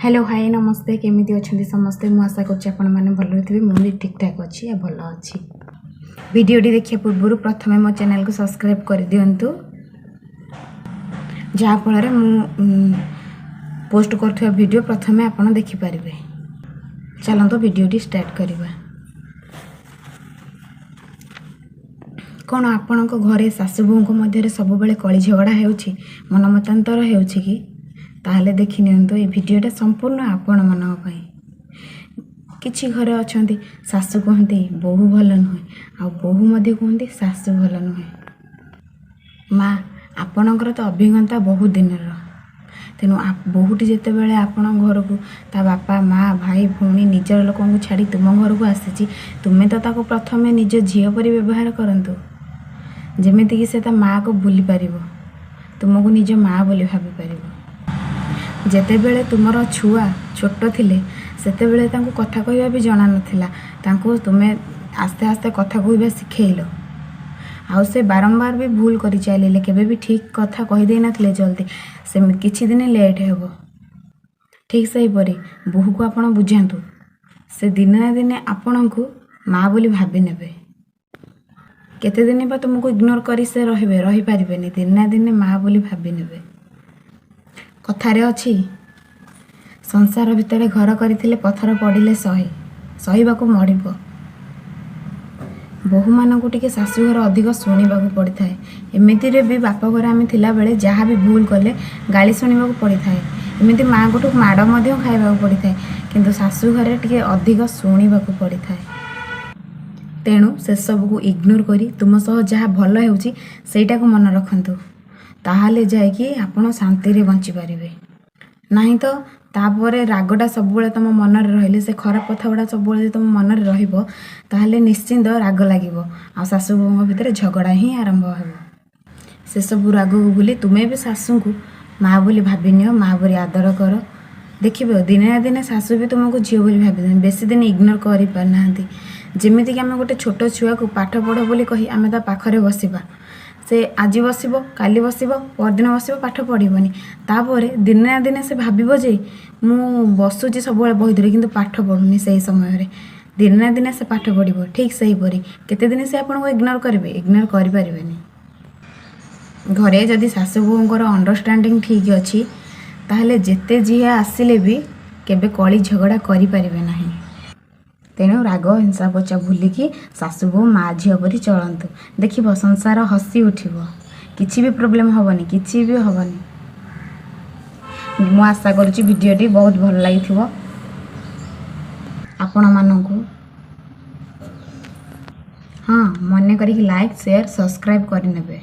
Hello, high, ନମସ୍ତେ। କେମିତି ଅଛନ୍ତି ସମସ୍ତେ? ମୁଁ ଆଶା କରୁଛି ଆପଣମାନେ ଭଲରେ ଥିବେ। ମୁଁ ବି ଠିକ୍ଠାକ୍ ଅଛି ଆଉ ଭଲ ଅଛି। ଭିଡ଼ିଓଟି ଦେଖିବା ପୂର୍ବରୁ ପ୍ରଥମେ ମୋ ଚ୍ୟାନେଲକୁ ସବସ୍କ୍ରାଇବ୍ କରିଦିଅନ୍ତୁ, ଯାହାଫଳରେ ମୁଁ ପୋଷ୍ଟ କରୁଥିବା ଭିଡ଼ିଓ ପ୍ରଥମେ ଆପଣ ଦେଖିପାରିବେ। ଚାଲନ୍ତୁ, ଭିଡ଼ିଓଟି ଷ୍ଟାର୍ଟ କରିବା। କ'ଣ ଆପଣଙ୍କ ଘରେ ଶାଶୁ ବୋହୂଙ୍କ ମଧ୍ୟରେ ସବୁବେଳେ କଳି ଝଗଡ଼ା ହେଉଛି, ମନମତାନ୍ତର ହେଉଛି କି? ତାହେଲେ ଦେଖିନିଅନ୍ତୁ, ଏ ଭିଡ଼ିଓଟା ସମ୍ପୂର୍ଣ୍ଣ ଆପଣମାନଙ୍କ ପାଇଁ। କିଛି ଘରେ ଅଛନ୍ତି, ଶାଶୁ କୁହନ୍ତି ବୋହୂ ଭଲ ନୁହେଁ, ଆଉ ବୋହୂ ମଧ୍ୟ କୁହନ୍ତି ଶାଶୁ ଭଲ ନୁହେଁ। ମା, ଆପଣଙ୍କର ତ ଅଭିଜ୍ଞତା ବହୁତ ଦିନର। ତେଣୁ ବୋହୂଟି ଯେତେବେଳେ ଆପଣଙ୍କ ଘରକୁ ତା ବାପା, ମା, ଭାଇ, ଭଉଣୀ, ନିଜର ଲୋକଙ୍କୁ ଛାଡ଼ି ତୁମ ଘରକୁ ଆସିଛି, ତୁମେ ତ ତାକୁ ପ୍ରଥମେ ନିଜ ଝିଅ ପରି ବ୍ୟବହାର କରନ୍ତୁ, ଯେମିତିକି ସେ ତା ମାଆକୁ ଭୁଲି ପାରିବ, ତୁମକୁ ନିଜ ମା ବୋଲି ଭାବିପାରିବ। ଯେତେବେଳେ ତୁମର ଛୁଆ ଛୋଟ ଥିଲେ, ସେତେବେଳେ ତାଙ୍କୁ କଥା କହିବା ବି ଜଣା ନଥିଲା। ତାଙ୍କୁ ତୁମେ ଆସ୍ତେ ଆସ୍ତେ କଥା କହିବା ଶିଖେଇଲ, ଆଉ ସେ ବାରମ୍ବାର ବି ଭୁଲ କରି ଚାଲିଲେ। କେବେ ବି ଠିକ୍ କଥା କହିଦେଇନଥିଲେ ଜଲ୍ଦି, ସେମିତି କିଛି ଦିନ ଲେଟ୍ ହେବ। ଠିକ୍ ସେହିପରି ବୋହୂକୁ ଆପଣ ବୁଝାନ୍ତୁ, ସେ ଦିନେ ନା ଦିନେ ଆପଣଙ୍କୁ ମା ବୋଲି ଭାବି ନେବେ। କେତେ ଦିନ ବା ତୁମକୁ ଇଗ୍ନୋର କରି ସେ ରହିବେ? ରହିପାରିବେନି। ଦିନେ ନା ଦିନେ ମା ବୋଲି ଭାବି ନେବେ। କଥାରେ ଅଛି, ସଂସାର ଭିତରେ ଘର କରିଥିଲେ ପଥର ପଡ଼ିଲେ ସହି ସହିବାକୁ ମଡ଼ିବ। ବୋହୂମାନଙ୍କୁ ଟିକେ ଶାଶୁଘର ଅଧିକ ଶୁଣିବାକୁ ପଡ଼ିଥାଏ। ଏମିତିରେ ବି ବାପଘରେ ଆମେ ଥିଲାବେଳେ ଯାହା ବି ଭୁଲ କଲେ ଗାଳି ଶୁଣିବାକୁ ପଡ଼ିଥାଏ, ଏମିତି ମାଆଙ୍କଠୁ ମାଡ଼ ମଧ୍ୟ ଖାଇବାକୁ ପଡ଼ିଥାଏ। କିନ୍ତୁ ଶାଶୁଘରେ ଟିକେ ଅଧିକ ଶୁଣିବାକୁ ପଡ଼ିଥାଏ। ତେଣୁ ସେସବୁକୁ ଇଗ୍ନୋର କରି ତୁମ ସହ ଯାହା ଭଲ ହେଉଛି, ସେଇଟାକୁ ମନେ ରଖନ୍ତୁ। ତାହେଲେ ଯାଇକି ଆପଣ ଶାନ୍ତିରେ ବଞ୍ଚିପାରିବେ। ନାହିଁ ତ ତାପରେ ରାଗଟା ସବୁବେଳେ ତୁମ ମନରେ ରହିଲେ, ସେ ଖରାପ କଥା ଗୁଡ଼ା ସବୁବେଳେ ଯଦି ତୁମ ମନରେ ରହିବ, ତାହେଲେ ନିଶ୍ଚିନ୍ତ ରାଗ ଲାଗିବ ଆଉ ଶାଶୁ ବୋହୂଙ୍କ ଭିତରେ ଝଗଡ଼ା ହିଁ ଆରମ୍ଭ ହେବ। ସେସବୁ ରାଗକୁ ଭୁଲି ତୁମେ ବି ଶାଶୁଙ୍କୁ ମା ବୋଲି ଭାବିନିଅ, ମା ପରି ଆଦର କର। ଦେଖିବ, ଦିନେ ନା ଦିନେ ଶାଶୁ ବି ତୁମକୁ ଝିଅ ବୋଲି ଭାବିଦେବେ। ବେଶୀ ଦିନ ଇଗ୍ନୋର କରିପାରୁନାହାନ୍ତି। ଯେମିତିକି ଆମେ ଗୋଟେ ଛୋଟ ଛୁଆକୁ ପାଠ ପଢ଼ ବୋଲି କହି ଆମେ ତା ପାଖରେ ବସିବା, ସେ ଆଜି ବସିବ, କାଲି ବସିବ, ପରଦିନ ବସିବ, ପାଠ ପଢ଼ିବନି। ତାପରେ ଦିନେ ନା ଦିନେ ସେ ଭାବିବ ଯେ ମୁଁ ବସୁଛି ସବୁବେଳେ ବହି ଧରି, କିନ୍ତୁ ପାଠ ପଢ଼ୁନି। ସେଇ ସମୟରେ ଦିନେ ନା ଦିନେ ସେ ପାଠ ପଢ଼ିବ। ଠିକ୍ ସେହିପରି କେତେ ଦିନ ସେ ଆପଣଙ୍କୁ ଇଗ୍ନୋର କରିବେ? ଇଗ୍ନୋର କରିପାରିବେନି। ଘରେ ଯଦି ଶାଶୁ ବୋହୂଙ୍କର ଅଣ୍ଡରଷ୍ଟାଣ୍ଡିଂ ଠିକ୍ ଅଛି, ତାହେଲେ ଯେତେ ଝିଅ ଆସିଲେ ବି କେବେ କଳି ଝଗଡ଼ା କରିପାରିବେ ନାହିଁ। ତେଣୁ ରାଗ, ହିଂସା ପଚା ଭୁଲିକି ଶାଶୁ ବୋହୂ ମା ଝିଅ ପରି ଚଳନ୍ତୁ। ଦେଖିବ, ସଂସାର ହସି ଉଠିବ। କିଛି ବି ପ୍ରୋବ୍ଲେମ୍ ହେବନି, କିଛି ବି ହେବନି। ମୁଁ ଆଶା କରୁଛି ଭିଡ଼ିଓଟି ବହୁତ ଭଲ ଲାଗିଥିବ ଆପଣମାନଙ୍କୁ। ହଁ, ମନେ କରିକି ଲାଇକ୍, ସେୟାର, ସବସ୍କ୍ରାଇବ୍ କରିନେବେ।